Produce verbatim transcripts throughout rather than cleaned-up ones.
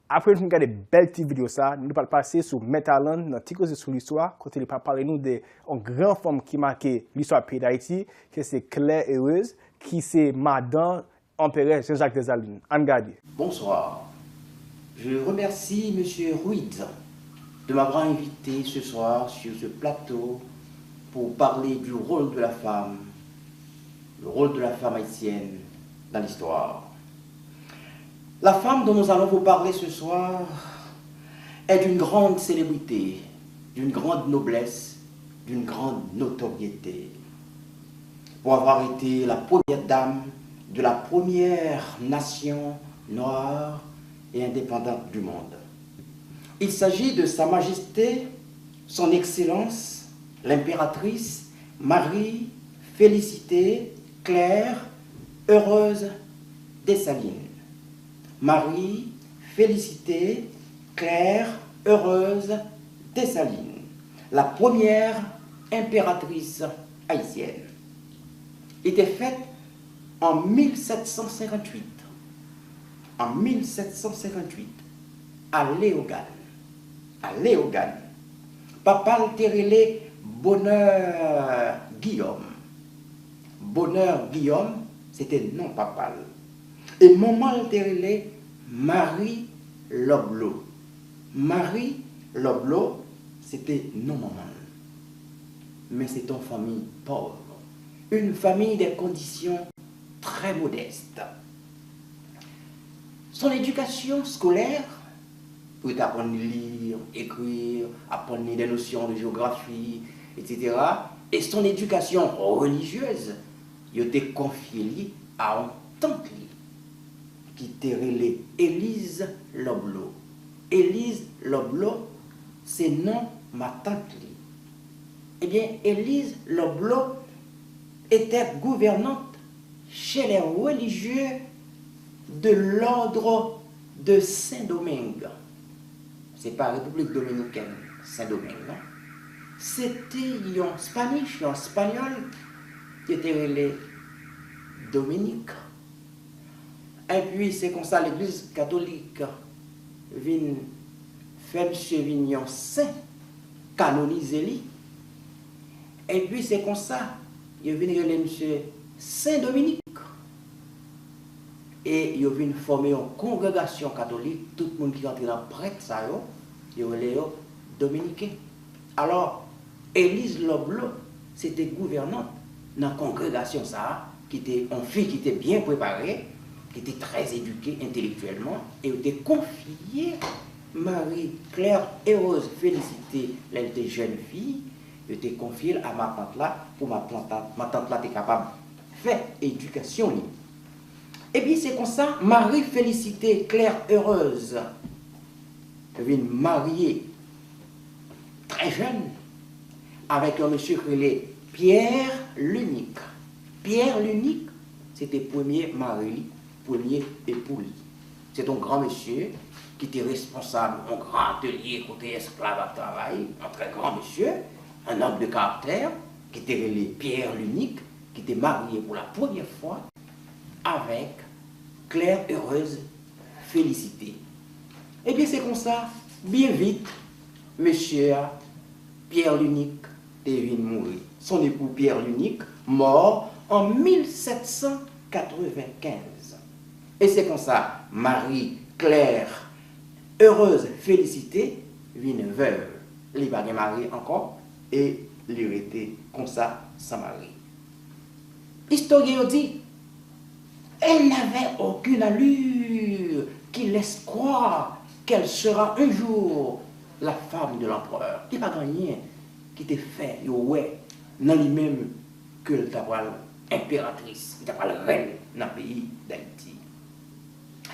Apre nou fin gade bèl ti videyo sa, nou pral pase sou Mèt Alan nan ti koze sou listwa, kote li pral pale nou de yon gran fanm ki make listwa peyi Dayiti, ke se Claire Heureuse, ki se madan Anperè Jean-Jacques Dessalines. Ann gade. Bonsoir. Je remercie Monsieur Ruiz de m'avoir invité ce soir sur ce plateau pour parler du rôle de la femme, le rôle de la femme haïtienne dans l'histoire. La femme dont nous allons vous parler ce soir est d'une grande célébrité, d'une grande noblesse, d'une grande notoriété. Pour avoir été la première dame de la première nation noire et indépendante du monde. Il s'agit de Sa Majesté, Son Excellence, l'Impératrice Marie Félicité Claire Heureuse Dessalines. Marie Félicité Claire Heureuse Dessalines, la première impératrice haïtienne, était faite en mille sept cent cinquante-huit. En mille sept cent cinquante-huit, à Léogâne. À Léogâne. Papa l te rele Bonheur Guillaume. Bonheur Guillaume, se te non papa l. E manman l te rele Marie Loblo. Marie Loblo, se te non manman l. Men se te yon fanmi pòv. Une famille des conditions très modestes. Son éducation scolaire, pou yo te aprann li li, ekri, aprann li des notions de géographie, et cetera. Et son éducation religieuse, yo te konfye li a yon tant li ki te rele Elise Loblo. Elise Loblo, se non matant li. Ebyen, Elise Loblo était gouvernante chez les religieux de l'ordre de Saint-Domingue. Se pa Repiblik Dominikèn, Sendomeng, non. Se te yon Spanish, yon Espanyòl, yo te rele Dominik. Epi se konsa legliz katolik vin fè misye vin yon sen, kanonize li. Epi se konsa yo vin rele misye Sen Dominik. E yo vin fòme yon kongregasyon katolik, tout moun ki rantre nan prèt sa yo, yo rele yo Dominiken. Alò, Elise Loblo, se te gouvènant nan kongregasyon sa a, ki te yon fi ki te byen prepare, ki te trè edike entelektyèlman, e yo te konfye Marie Claire Heureuse Félicité, lè l te jèn fi, yo te konfye l a matant la, pou matant la, matant la te kapab fè edikasyon li. Ebyen, se konsa, Marie Félicité Claire Heureuse vin marye trè jèn avèk yon mesye ki rele Pierre Lunique. Pierre Lunique, se te premye mari li, premye epou li. Se te yon gran mesye ki te responsab yon gran atelye kote esklav ap travay, yon trè gran mesye, un homme de caractère, ki te rele Pierre Lunique, ki te marye pou la premyè fwa avèk Claire Heureuse Félicité. Ebyen, se konsa, byen vit, mesye a, Pierre Lunique, te vin mouri. Son époux Pierre Lunique mort en mille sept cent quatre-vingt-quinze. E se konsa, Marie Claire Heureuse Félicité vin vèv. Li pa gen mari ankò e li rete konsa san mari. Istoryen yo di, elle n'avait aucune allure qui laisse croire qu'elle sera un jour la femme de l'empereur. Li pa gen anyen ki te fè yo wè nan li menm ke l ta pral enperatris, li ta pral rèn nan peyi Dayiti.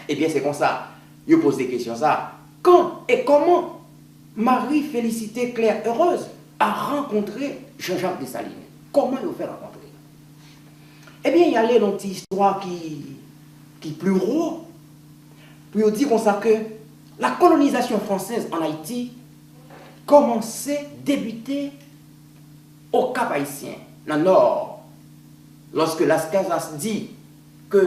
Ebyen, se konsa, yo poze kesyon sa, quand et comment Marie Félicité Claire Heureuse a rencontré Jean-Jacques Dessalines? Kòman yo fè rankontre? Ebyen, y ale nan ti istwa ki, ki pli wo, pou yo di konsa ke la colonisation française en Haïti kòmanse, debite au Cap Haïtien, nan Nò. Lòske Las Casas di ke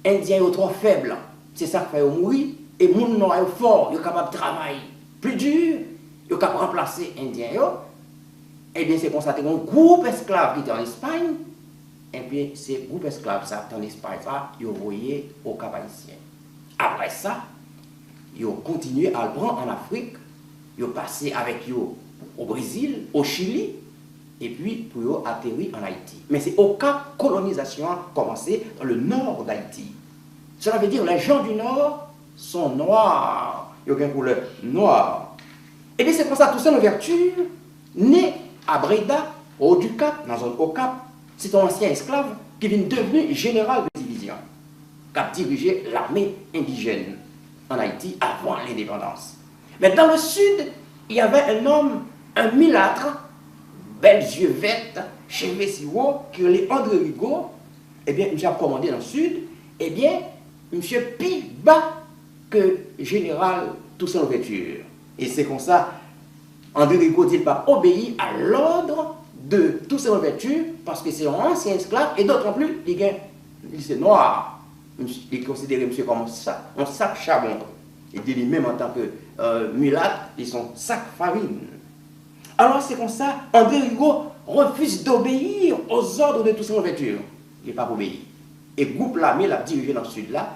Endyen yo twò fèb, se sa k fè yo mouri, e moun nwa yo fò, yo kapab travay pli di, yo kab ranplase Endyen yo, ebyen, se konsa te gen yon gwoup esklav ki te ann Espay, ebyen, se gwoup esklav sa ki te ann Espay sa, yo voye o Kap Ayisyen. Apre sa, yo kontinye al pran ann Afrik, yo pase avèk yo o Brezil, o Chili, epi pou yo ateri ann Ayiti. Men se o Kap kolonizasyon an kòmanse dans le nord d'Haïti. Cela veut dire les gens du nord sont noirs. Yo gen koulè nwa. Ebyen, se konsa Toussaint Louverture ne a Breda, o du Cap, nan zòn o Kap. Se te yon ansyen esklav ki vin devni jeneral de divizyon, k ap dirije lame endijèn ann Ayiti avan lendepandans. Men dans le sud, il y avait un homme, un mulâtre, bèl zye vèt, cheve siwo, ki rele André Rigaud. Ebyen, misye ap kòmande nan sid. Ebyen, misye pi ba ke jeneral Toussaint Louverture. E se konsa, André Rigaud di l p ap obeyi a lòd de Toussaint Louverture, paske se yon ansyen esklav, e dotran pli, li gen, li se nwa. Li konsidere misye kòm yon sa-, yon sak chabon. Li di li menm antanke, euh, milat, li se yon sak farin. Alors, c'est comme ça, André Rigaud refuse d'obéir aux ordres de Toussaint Louverture. Li p ap obeyi. E gwoup lame l ap dirije nan sid la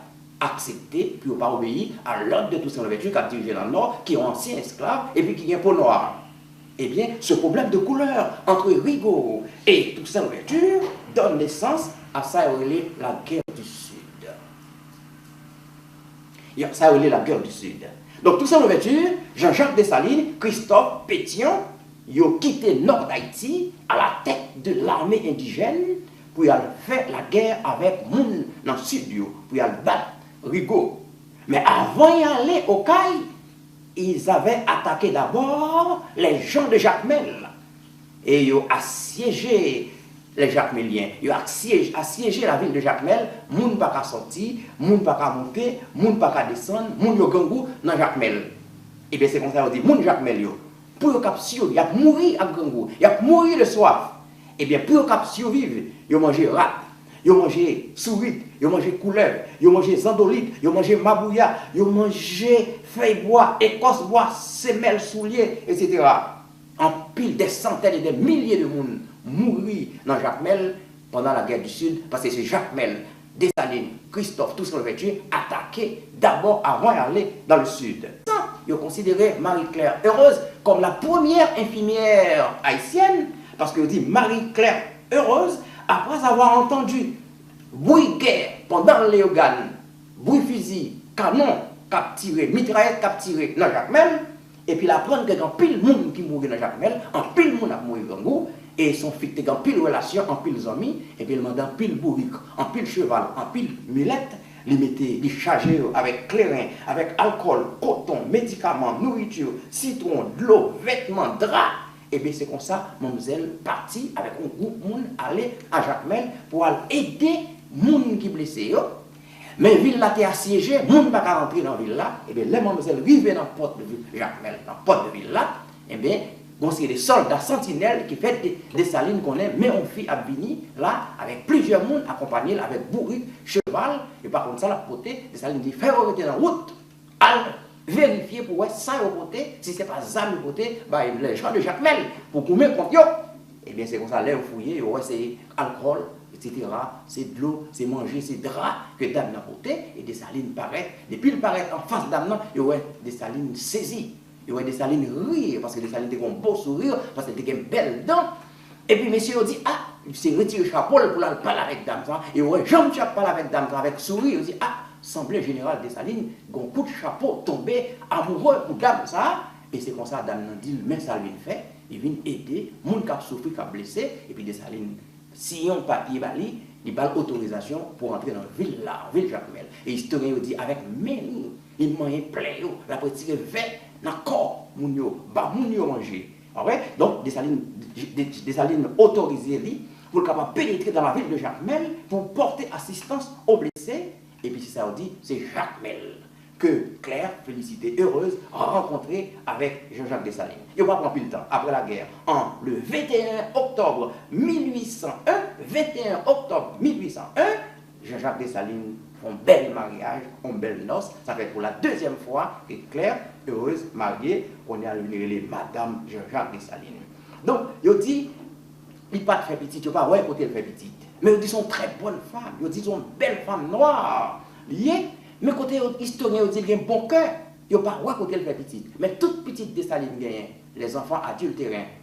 aksepte pou yo pa obeyi a lòd de Toussaint Louverture k ap dirije nan nò, ki yon ansyen esklav, epi ki gen po nwa. Ebyen, ce problème de couleur entre Rigaud et Toussaint Louverture donne naissance à sa yo rele la guerre du Sud. Sa yo rele la guerre du Sud. Donk, Toussaint Louverture, Jean-Jacques Dessalines, Christophe, Pétion, yo kite nò Dayiti à la tête de l'armée indigène pou y al fè lagè avèk moun nan sid yo, pou y al bat Rigaud. Men avan y ale Okay, ils avaient attaqué d'abord les gens de Jacmel. E yo asyeje les Jacmeliens. Yo asyeje, asyeje lavil de Jacmel. Moun pa ka sòti, moun pa ka monte, moun pa ka desann, moun yo grangou nan Jacmel. Ebyen, se konsa yo di moun Jacmel yo, pou yo kab siviv, y ap mouri ak grangou, y ap mouri de swaf. Ebyen, pou yo kab siviv, yo manje rat, yo manje sourit, yo manje koulèv, yo manje zandolit, yo manje mabouya, yo manje fèy bwa, ekòs bwa, semèl soulye, etsetera. Anpil, des centaines et des milliers de moun mouri nan Jacmel pandan la guerre du Sud, paske se Jacmel, Dessalines, Christophe, Toussaint Louverture atake dabò avan y ale dans le sud. Yo konsidere Marie-Claire Heureuse comme la première infirmière haïtienne, paske yo di Marie-Claire Heureuse, après avoir entendu bri gè pandan Leyogàn, bri fizi, kanon k ap tire, mitrayèt k ap tire nan Jacmel, epi l aprann ke gen anpil moun ki mouri nan Jacmel, anpil moun ap mouri grangou, e se yon fi ki te gen anpil relasyon, anpil zanmi, epi l mande anpil bourik, anpil cheval, anpil milèt, li mete, li chaje yo avèk kleren, avèk alkòl, koton, medikaman, nouriti, sitwon, dlo, vètman, dra. Ebyen, se konsa, manmzèl pati avèk yon gwoup moun ale a Jacmel pou al ede moun ki blese yo. Men vil la te asyeje, moun pa ka rantre nan vil la. Ebyen, lè manmzèl rive nan pòt de vil, Jacmel, nan pòt de vil la, ebyen, gon seri de sòlda santinèl ki fè De-, Desalin konnen, men yon fi ap vini la avèk plizyè moun akonpanye l avèk bourik, cheval, yo pa konn sa l ap pote. Desalin di, fè yo rete nan wout, al verifye pou wè sa yo pote, si se pa zam yo pote bay les gens de Jacmel pou goumen kont yo. Ebyen, se konsa, lè yo fouye, yo wè se alkòl, etsetera, se dlo, se manje, se dra ke dam nan pote, e Desalin parèt. Depi l parèt anfas dam nan, yo wè Desalin sezi. Yo wè Desalin ri, paske Desalin te gen yon bo souri, paske l te gen bèl dan. Epi mesye yo di, a, se retire chapo l pou l al pale avèk dam sa. E yo wè jan misye ap pale avèk dam sa avèk souri, yo di, a, sanble jeneral Desalin gen yon kout chapo tonbe amoure pou dam sa. E se konsa dam nan di l men sa l vin fè, li vin ede moun k ap soufri, k ap blese, epi Desalin siyen yon papye ba li, li ba l otorizasyon pou rantre nan vil la, vil Jakmèl. E istoryen yo di avèk men li, li manyen plè yo, l ap retire vè nan kò moun yo, ba moun yo manje. Oke? Donk, Desalin, De-, Desalin otorize li pou l kapab penetre dans la ville de Jacmel pou pote asistans o blese, epi se sa yo di, se Jakmèl ke Claire Félicité Heureuse rankontre avèk Jean-Jacques Dessalines. Yo pa pran anpil tan. Apre lagè, an le venteyen oktòb mil uit san en, venteyen oktòb mil uit san en, Jean-Jacques Dessalines yon bèl maryaj, yon bèl nòs. Sa fè pou la dezyèm fwa ke Claire Heureuse marye, kounye a l vin rele Madanm Jean-Jacques Dessalines. Donk, yo di, li pa t fè pitit, yo pa wè kote l fè pitit. Men yo di se yon trè bòn fanm, yo di se yon bèl fanm nwa li ye, men kote yo, istoryen yo di l gen bon kè, yo pa wè kote l fè pitit. Men tout pitit Desalin genyen, les enfants adultérins,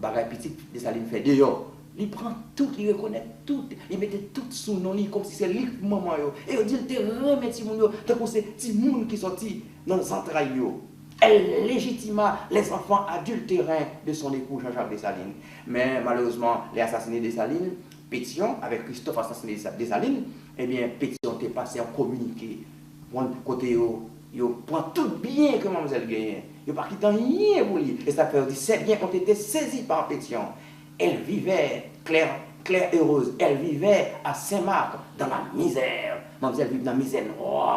bagay pitit Desalin fè deyò. Li pran tout, li rekonèt tout, li mete tout sou non li, kòmsi se li k manman yo. E yo di l te renmen timoun yo, tankou se timoun ki sòti nan zantray yo. Elle légitima les enfants adultérins de son époux Jean-Jacques Dessalines. Men malerezman, lè asasine Desalin, Petyon, avèk Christophe asasine Desalin, ebyen, Petyon te pase yon kominike, kote yo, yo pran tout byen ke manmzèl genyen. Yo pa kite anyen pou li. E sa fè yo di, ses biens ont été saisis par Pétion. Elle vivait, Claire, Claire Heureuse, elle vivait à Saint-Marc, dans la misère. Manmzèl viv nan mizè nwa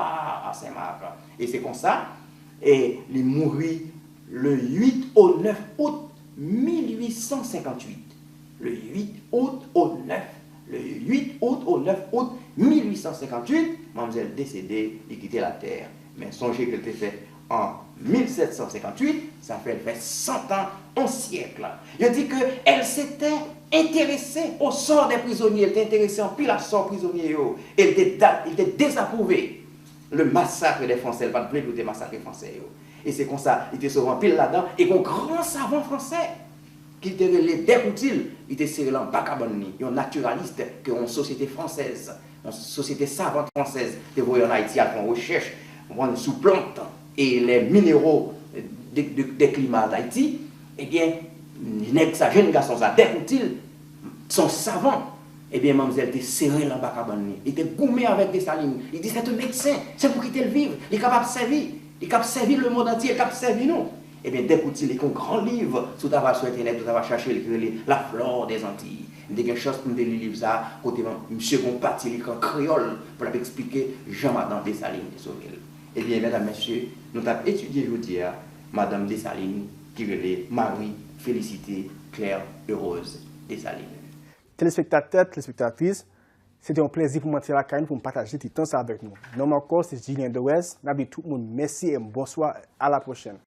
a Saint-Marc. E se konsa, e li mouri le huit au neuf août mil huit cent cinquante-huit. Le huit août au neuf, le huit août au neuf août mil huit cent cinquante-huit, manmzèl desede, li kite latè. Men sonje ke l te fèt an mil sèt san senkantuit, sa fè l fè san tan, yon syèk. Yo di ke elle s'était intéressée au sort des prisonniers, l te enterese anpil a sò prizonye yo, e l te, da- li te dezapwouve le massacre des Français, l pa t vle pou yo te masakre Fransè yo. E se konsa, li te sove anpil ladan, e gon gran savan fransè ki te rele Descourtilz, li te sere l anba kabann li, yon natiralis ke yon sosyete fransèz, yon sosyete savant fransèz te voye ann Ayiti al fè yon rechèch, konprann, sou plant e les minéraux de, de, des climats d'Haïti, ebyen, nèg sa, jèn gason sa, Descourtilz, se yon savan, ebyen, manmzèl te sere l anba kabann li. Li te goumen avèk Desalin. Li di, c'est un médecin, se pou kite l viv, li kapab sèvi, li kab sèvi lemonn antye, li kab sèvi nou. Ebyen, Descourtilz li gen yon gran liv, si w ta va sou entènèt, ou ta va chache l, ki rele La Flore des Antilles. M te gen chans pou m te li liv sa a, kote misye gen yon pati li an kreyòl pou l ap eksplike jan madanm Desalin te sove l. Ebyen, medam, mesye, nou t ap etidye jodi a madanm Desalin ki rele Marie Félicité Claire Heureuse Dessalines. Telespektatè, telespektatris, se te yon plezi pou mwen te lakay nou pou m pataje ti tan sa avèk nou. Non m ankò, se Julien Dorès. N ap di tout moun mèsi e bonswa, a la pwochèn.